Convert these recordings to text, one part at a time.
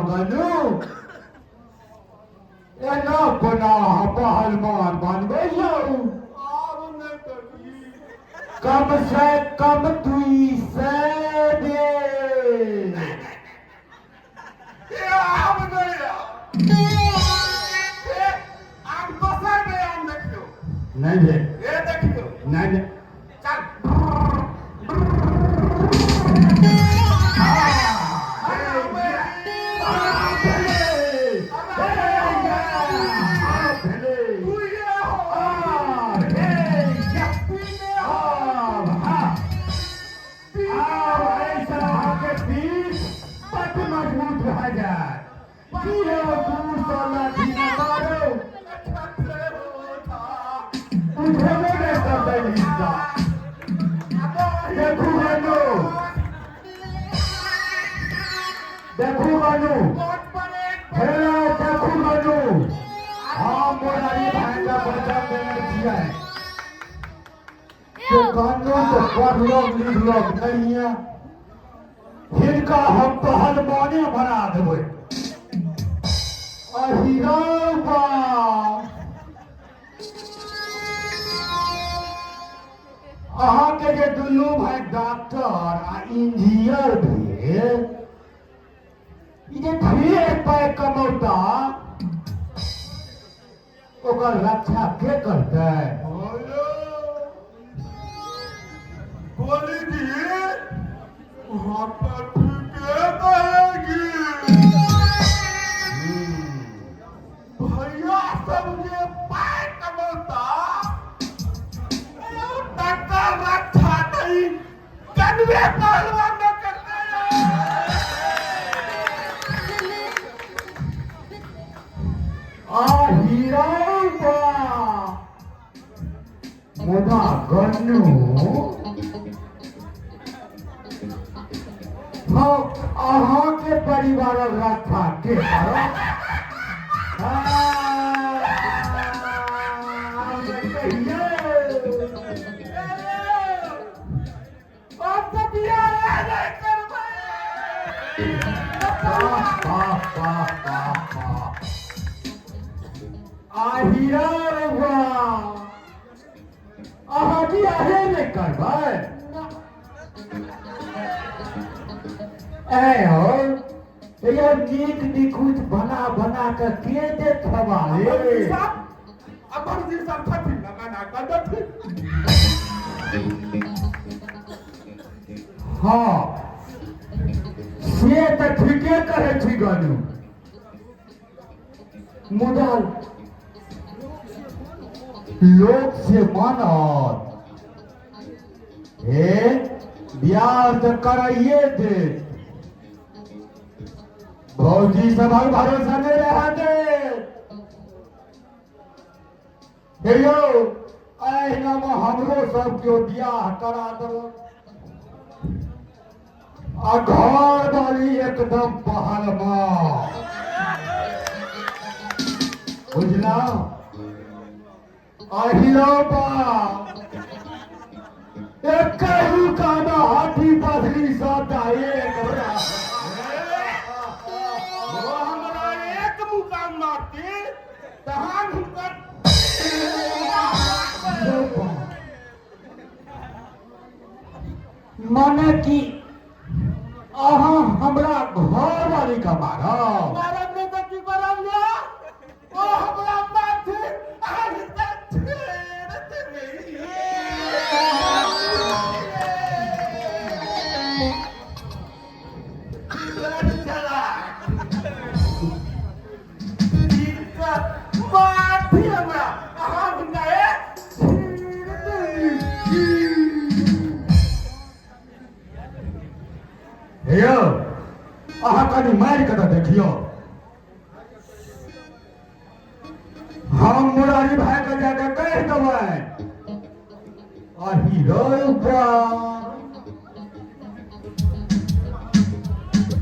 छलहुँ गनू एना कोना अहाँ पहलवान बनबै यौ? आब नहि करी। कम से कम 200 बेर। ए आब नहि आब। ए, आब दोसर व्यायाम देखियौ। नहि भेल। ए देखियौ। नहि नहि। चल। उठेबो नहि करतै हिस्सा। देखू गनू, देखू गनू, हे देखू गनू, हम मुरारी भाइके वचन देने छियै कि गन्नू तऽ पढ़लक लिखलक नहिए, हिनका हम पहलवाने बना देबै। अहिरौ बा, अहाँके जे दुनू भाइ डॉक्टर आ इंजीनियर भेल, ई जे ढेर पाइ कमौता, ओकर रक्षा के करतै? गोली जी वहाँ पर ठीके कहेगी। भैया सब जे पाइ कमौता तकर रक्षा तऽ ई कनवे पहलवान ने करतै। आ हीरा बा, मुदा गन्नू, हँ, अहाँके परिवारक रक्षा के करत? वाह वाह वाह वाह वाह! आ हीरा रहुआ, अहाँ बियाहे नहि करबै? ऐ हो, यौ, नीक निकुत बना बना कऽ के देत खबारे? अमर जी सब छथिन ने, बना कऽ देथिन। हँ, से तऽ ठीके कहै छी गनू, मुदा लोक से मानत? हे, बियाह तऽ कराइए देत, भौजी सभक भरोसा नहि रहऽ देत। हे यौ, एहिनामे हमरो सब केओ बियाह करा देलक आ घर वाली एकदम पहलवान, बुझलहुँ? अहिरो बा, एकहि कान हाथी पसरी सबटा एक। ओ हमरा एक मुकाम मारती तहन हुनकर। माने कि अहाँ हमरा घर वाली के मारब? मारब नहि तऽ की करब ये? ओ हमरा मारथिन, अहाँ हिनकर छेड़ देबै। चला मारथिन हमरा, अहाँ हिनका छेड़ देबै। हे यौ, अहाँ कनि मारि कऽ तऽ देखियौ। हम मुरारी भाई के जाके कहि देबै। अही रौ,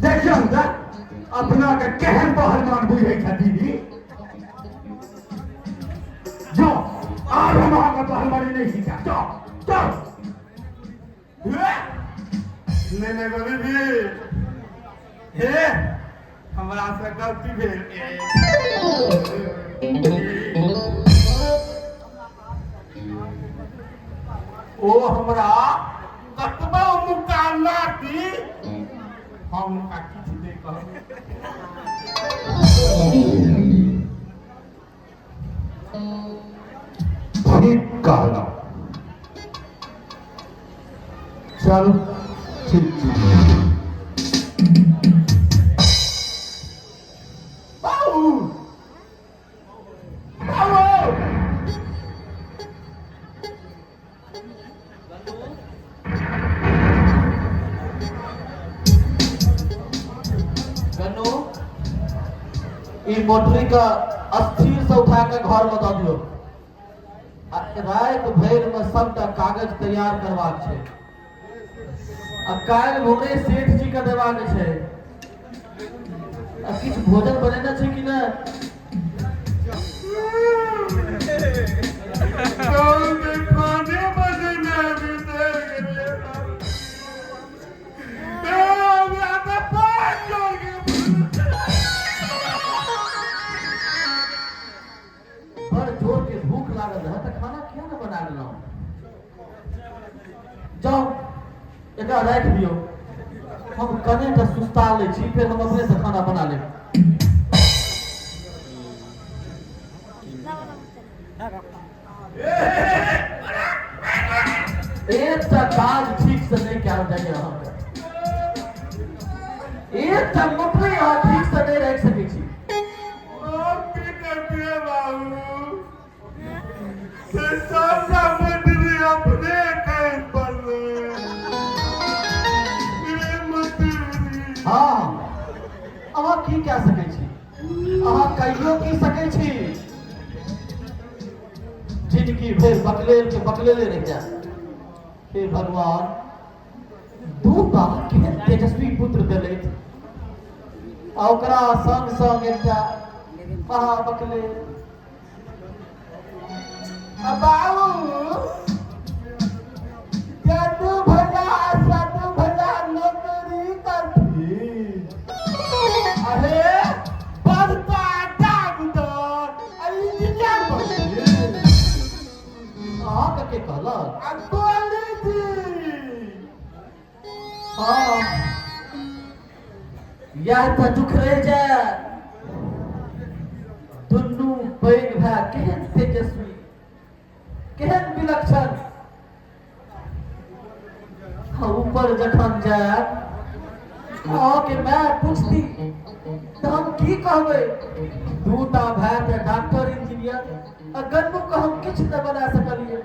देखियौ तऽ अपना के केहन पहलवान बुझै छथिन ई। जाओ, आब हम अहाँके पहलवानी नहि सिखायब। जाओ जाओ। नहीं नहीं, गोली जी, हे। हमरा से गलती भेल। ओ हमरा कतबो मुक्का मारती, हम हुनका किछु नहि कहब। ठीक कहलहुँ। चलू, ठीक छै। बाबू, बाबू। गन्नू, ई मोटरी के अस्थिर से उठा के घर में दऽ दियौ आ राति भरि में सबटा कागज तैयार करबाक छै आ काल्हि भोरे सेठ जी के देबाक छै। आ किछु भोजन बनेने छै कि नहि? खाने बनेने बिसरि गेलियै। हमरा तऽ पाँच जोड़ के। बड़ जोर के भूख लागल रहै तऽ खाना किया ने बना लेलहुँ? जाउ, एकरा राखि दियौ, हम कने टा सुस्ता लै छी, फेर हम अपने से खाना बना लेब। एकटा काज ठीक से नहि कयल जाइए अहाँके। एकटा नौकरी अहाँ ठीक से नहि राखि सकै छी। हम की करतियै बाबू, से सबटा मोटरी अपने कहि पड़लै रे मोटरी। हँ, अहाँ की कए सकै छी? अहाँ कहियो की सकै छी? जिंदगी भरि बकलेल के बकलेले रहि जायत। हे भगवान, दूटा केहन तेजस्वी पुत्र देलथि आ ओकरा संग संग एकटा महाबकलेल। आ बाबू, जदू भैया, सदू भैया नौकरी करथिन, अरे बड़का डॉक्टर आ इंजीनियर बनथिन। अहाँके के कहलक? आ गोली जी। हँ, इएह तऽ दुख रहि जाय। दुनू पैघ भाय केहन तेजस्वी, केहन विलक्षण। हाँ, ऊपर जखन जायब, अहाँके माय पूछती तऽ हम की कहबै? दूटा भाय तऽ डॉक्टर, इंजीनियर आ गन्नू के हम किछु नहि बना सकलियै।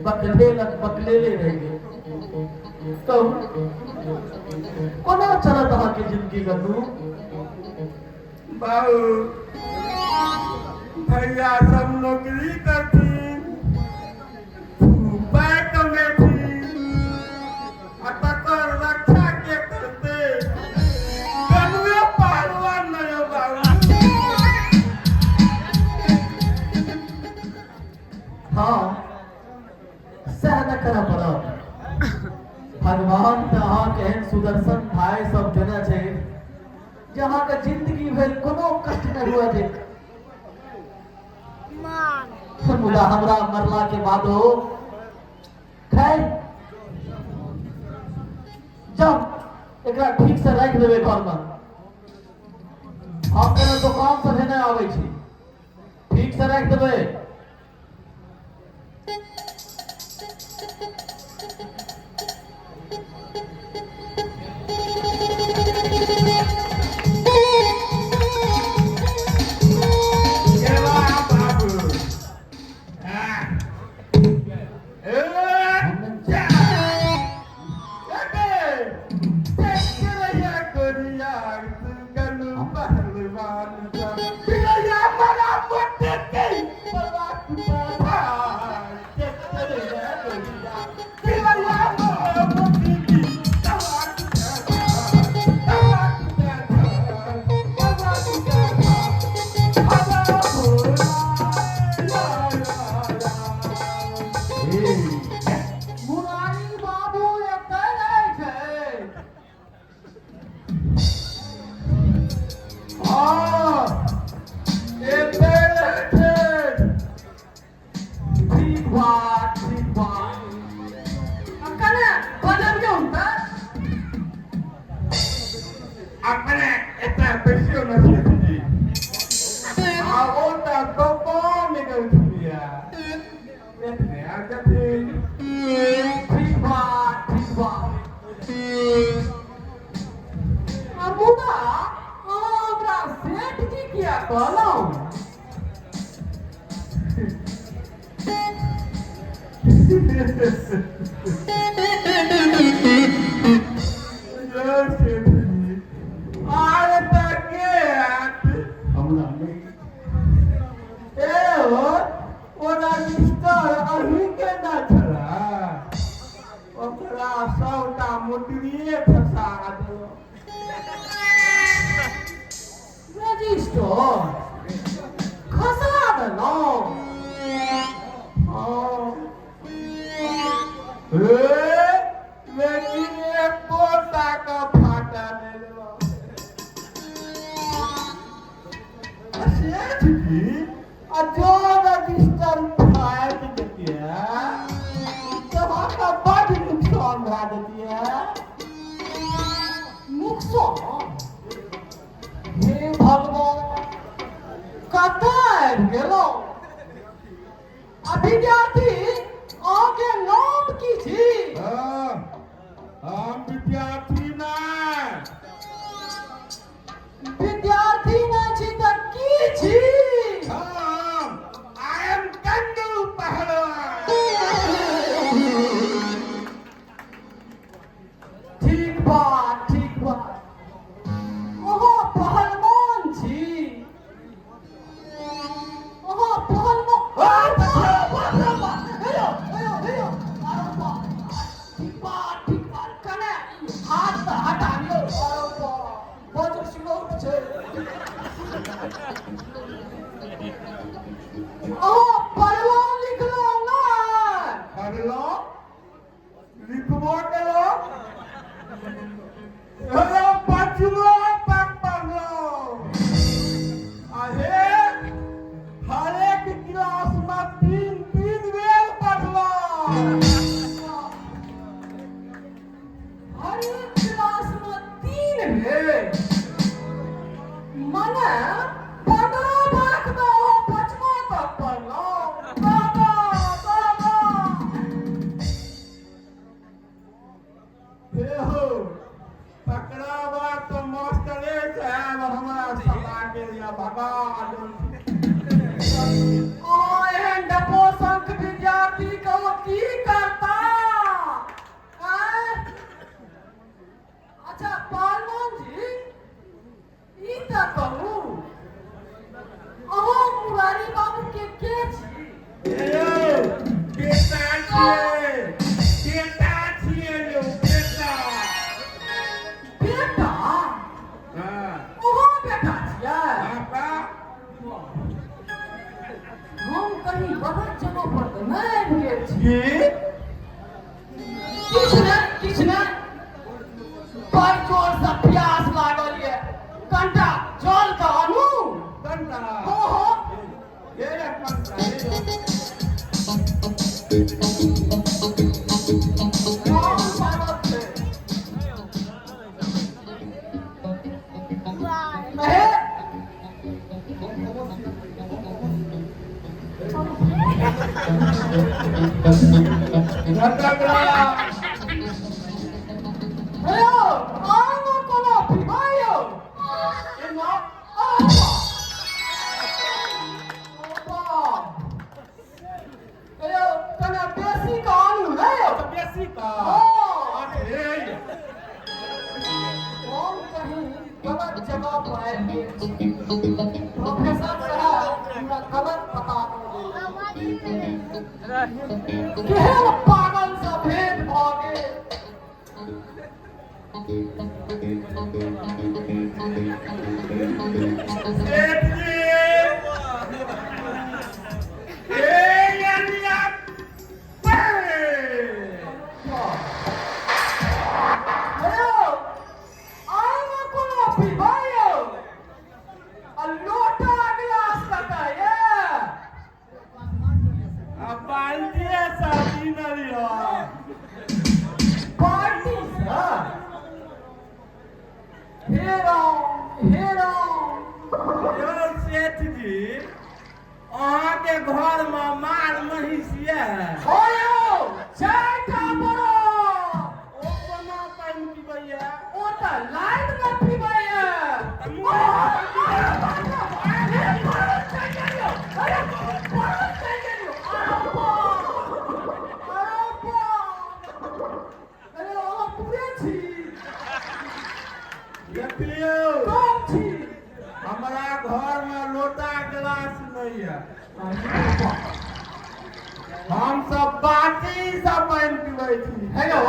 बकलेलक बकलेले रहि गेल। कहू, कोना चलत अहाँके जिंदगी, गन्नू? बाबू, भैया सब नौकरी करथिन, खूब पाइ कमेथिन आ तकर रक्षा के करतै? गनुए पहलवान नहि यौ बाबू। हँ, सएह ने करऽ पड़त। भगवान तऽ अहाँके एहन सुदर्शन भाय सब देने छै जे अहाँके जिंदगी भरि कोनो कष्ट नहि हुए देत। मुदा हमरा मरला के बादो, खैर जाउ, एकरा ठीक से राखि देबै घरमे। हम कोनो दोकान से भेने आबै छी। ठीक से राखि देबै। केला बाबू। ए जा ए देखिया कोरिया गनु पहलवान पिलैया मरा मोटे के परवा कुटा भाई। देखिया कोरिया पिलैया मरा मोटे की। अपने एतऽ बैसियौ ने सेठ जी। आ ओ तऽ दोकान गेलखिन यऽ, एखने आबि जेथिन। ठीक बा, ठीक बा। आ मुदा अहाँ हमरा सेठ जी किया कहलहुँ? यौ सेठ जी, आर तऽ के आयत? हमरा नहि। ए हो, ओ रजिस्टर अहीँके ने छलै? ओकरा सबटा मोटरिए फंसा देलक। रजिस्टर खसा देलहुँ? हँ। हे, लेकिन एको टाका फाटा नहि देलक। आ सेठ जी, आ जो रजिस्टर फाटि जेतियै तऽ हमरा बड्ड नुकसान भए जेतियै। नुकसान? हे भगवान, कतऽ आबि गेलहुँ? आ विद्यार्थी, अहाँके नाम की छी? हँ, हम विद्यार्थी नहि। विद्यार्थी नहि छी तऽ की छी? हम I am Gangu पहलवान। ठीक बात, ठीक बात। अहाँ पहलवान छी? अहाँ पहलवान? अरे बाप रे बाप! हेयो, हेयो, हेयो! अरे बाप! ठीक बात, ठीक बात। कने ई हाथ तऽ हटा लियौ। अरे बाप, बड़ सिलौट छै। अहाँ पढ़लहुँ लिखलहुँ नहि? पढ़लहुँ, लिखबो केलहुँ, हेलो, पाँचमो तक पढ़लहुँ। आ हे, हरेक क्लासमे तीन तीन बेर पढ़लहुँ। हरेक क्लासमे 3 बेर, मने 15 बरखमे अहाँ पाँचमा तक पढ़लहुँ? बाबा, बाबा! हे हो, तकरा बाद तऽ मास्टरे साहेब हमरा सभा के लिए भगा देलखिन। अहाँ एहन डपोसंख विद्यार्थी के ओ की करता? आँय? अच्छा पहलवान जी, ई तऽ कहू, अहाँ मुरारी बाबू के के छी? हे यौ, बेटा छियै, बेटा छियै यौ, बेटा। बेटा? हँ। अहाँ बेटा छियै? बाबा। हम कहीं गलत जगह पर तऽ नहि आबि गेल छी? की? किछु नहि, किछु नहि। बड़ जोरसँ प्यास लागल ये, कनिटा जल तऽ आनू। कनिटा? हो हो। हे रे, कनिटा, हे रे। बहुत स्वागत छै। हे, हे यौ, आनो कोनो पीबै यौ? एना, आबा। हे यौ, कने बेसी कऽ आनू ने यौ। बेसी का? हँ। हे। हम कहीं गलत जगह पर आबि गेल छी। प्रोफेसर साहब हमरा गलत बता देलनि। केहन पागल सँ भेंट भऽ गेल! सेठ जी, ए यनिया पे। हेलो, आइमे कोनो पीबै यौ? आ लोटा गिलास कतऽ ये? आ बाल्टिए से पीने लियो। बाल्टी सँ? हे राम! अहाँके घर मे माल महीस ये? हो यौ, चारिटा बड़ो। ओ कोना पानि पीबैया? ओ तऽ लाइन मे पीबैया। अरे अहाँ पूरे छी? देखियौ। कम छी। हमरा घर मे लोटा गिलास नहि ये, हम सब बाटी से पानि पीबै छी। हेलो,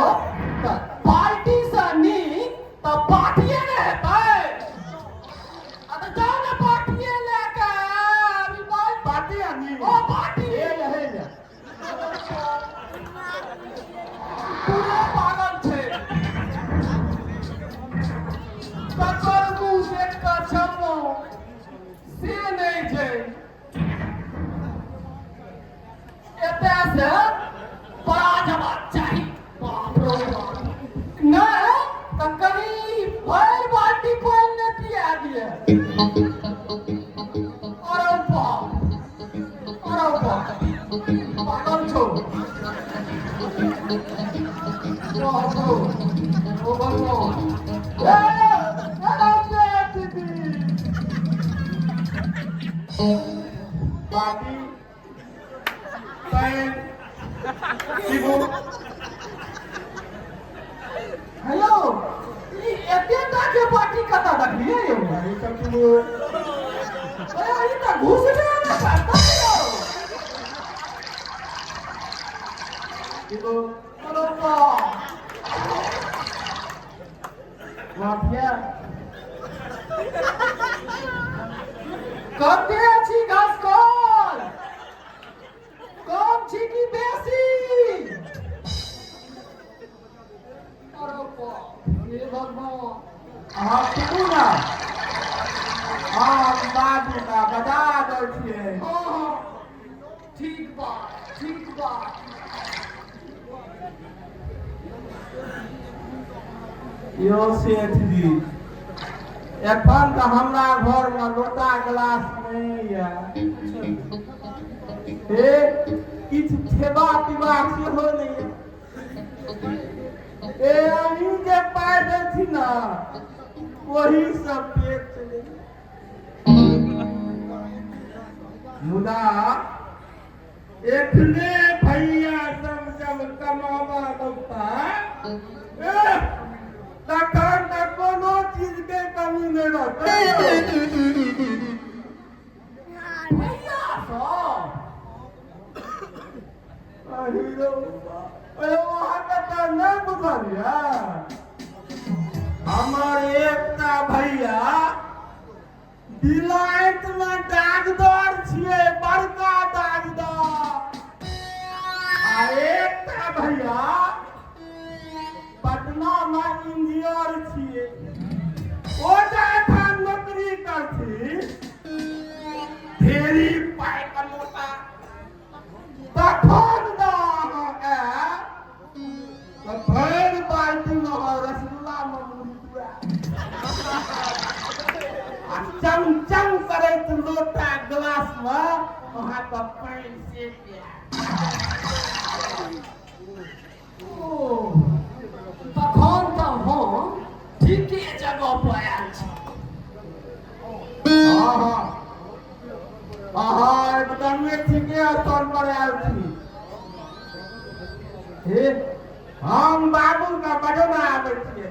तऽ बाल्टी से नीक तऽ बाटिए ने हेतै। आ तऽ जाउ ने बाटिए लए कऽ आबी। बाटी आनी? ओ बाटी। हे ले, हे ले। पूरा पागल छै। ककर मुँह देख कऽ चललहुँ से नहि छै। एतय से बड़ा जबाक चाही। बाप रौ बाप, नहि तऽ कनि भरि बाल्टी पानि ने पिया दिए। अरे बाप, अरे बाप, पागल छौ। बाप रौ, ओ भगवान। ए, ए, दीदी, बाटी पानि पीबू। हेलो, ई एते टा के बाटी कतऽ देखलियै यौ? अहीं सब पीबू। अरे, ई तऽ घुसबे ने करतै यौ। पीबू। अरे बाप। माफिया। कते छी घसकल? कम छी कि बेसी? अरे बाप, हे भगवान। अहाँ पीबू ने, हम बाजू का बजा दै छियै। हाँ, ठीक बा, ठीक बा। यौ सेठ जी, एखन तऽ हमरा घरमे लोटा गिलास नहि यऽ। हे, किछु खेबा पीबाक सेहो नहि यऽ। ए, अहीं जे पाइ दै छी ने, ओही सब पेट चलै। मुदा एखने भैया सब जब कमाबा लगता, एह, तखन तऽ कोनो चीज के कमी नहि रहतै। भैया सब? अही रौ बा। अरे, अहाँके तऽ नहि बुझल यऽ, हमर एकटा भैया बिलायत मे डागदर छियै, बड़का डागदर, आ एकटा भैया पटना मे इंजीनियर छियै। ओ जाहिठाम नौकरी करथिन, ढेरी पाइ कमौता। तखन ने अहाँ आयब तऽ भरि बाल्टी मे रसगुल्ला मे मुड़ी डुबायब आ चंग चंग करैत लोटा ग्लास मे अहाँके पानि से पियायब। ओ, तखन तऽ हम ठीके जगह पर आयल छी। हाँ, अहाँ एकदमे ठीके स्थान पर आयल छी। हे, हम बाबू के बजौना आबै छियै।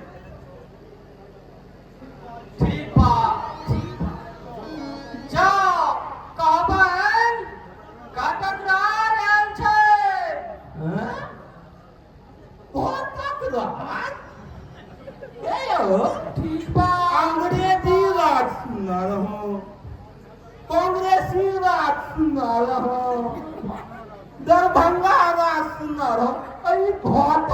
ठीक बा, ठीक बा। जाओ, कहबनि कटकरार आयल छै। हैं? घटक राज? हे यौ। ठीक बा। अंग्रेजी राज सुनल हो, कांग्रेसी राज सुनल हो, दरभंगा राज सुनल हो, ई घटक